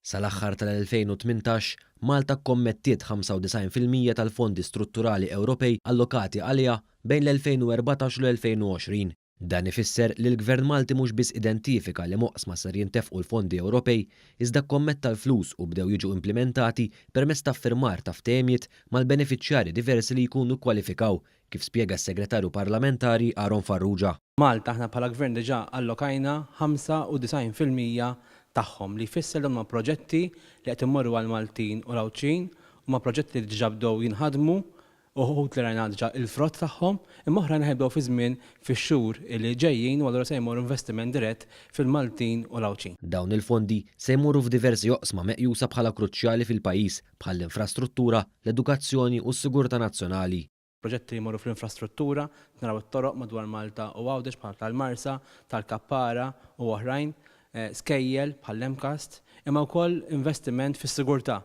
Sal-aħħar tal-2018, Malta kkommettiet 95% tal-fondi strutturali Ewropej allokati għaliha bejn l-2014 u l-2020. Dan ifisser li l-Gvern Malti mhux biss identifika liema oqsma ser jintefqu l-fondi Ewropej, iżda kkommetta l-flus u bdew jiġu implimentati permezz ta' ffirmar ta' ftehimiet mal-benefiċjarji diversi li jkunu kkwalifikaw, kif spjega s-Segretarju Parlamentari Aaron Farrugia. Malta aħna bħala Gvern diġà allokajna 95% tagħhom li jfisser dawn huma proġetti li qed imorru għall-Maltin u l-Għawdxin, huma proġetti li diġà bdew jinħadmu, uħud li rajna diġà l-frott tagħhom, imma oħrajn ħa jibdew fi żmien fix-xhur li ġejjin u allura se jmorru investiment dirett fil-Maltin u l-Għawdxin. Dawn il-fondi se jmorru f'diversi oqsma meqjusa bħala kruċjali fil-pajjiż bħall-infrastruttura, l-edukazzjoni u s-sigurtà nazzjonali. Proġetti li jmorru fl-infrastruttura, naraw it-toroq madwar Malta u Għawdex bħal tal-Marsa, tal-Kappara u oħrajn, skejjel bħall-MCAST, imma wkoll investiment fis-sigurtà.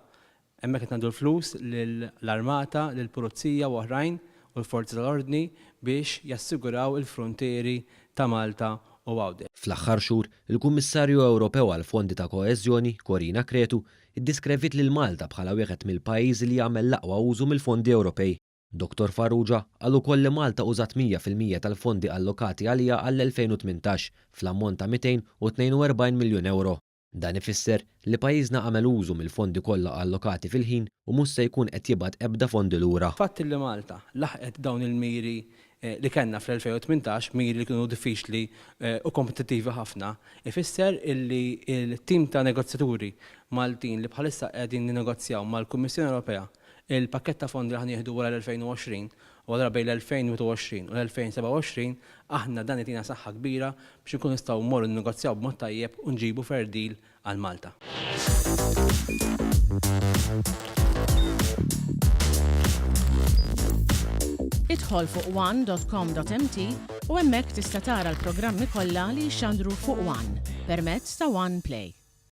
Hemmhekk qed nagħdu l-flus lill-Armata, lill-Pulizija u oħrajn u l-forzi tal-ordni biex jassiguraw il-fruntieri ta' Malta u Għawdex. Fl-aħħar xhur, il-Kummissarju Ewropew għall-Fondi ta' Koeżjoni, Corina Cretu, iddiskreviet lil Malta bħala wieħed mill-pajjiżi li jagħmel l-aqwa użu mill-fondi Ewropej. Dottor Farrugia qal ukoll li Malta użat 100% tal-fondi allokati għaliha għall-2018 fl-ammont ta' 242 miljun ewro. Dan ifisser li pajjiżna għamel użu mill-fondi kollha allokati fil-ħin u mhux se jkun qed jibgħat ebda fondi lura. Fatt li Malta laħqet dawn il-miri li kellna fl-2018, miri li kienu diffiċli u kompetittivi ħafna, ifisser illi l-tim ta' negozjaturi Maltin li bħalissa qegħdin jinnegozjaw mal-Kummissjoni Ewropea il-pakkett ta' fondi li ħa nieħdu wara l-2020, u allura bejn l-2021 u l-2027, aħna dan itina saħħa kbira biex inkunu nistgħu mmorru ninnegozjaw b'mod tajjeb u nġibu fair deal għal Malta. Idħol fuq one.com.mt u hemmhekk tista' tara l-programmi kollha li jixxandru fuq One permezz ta' One Play.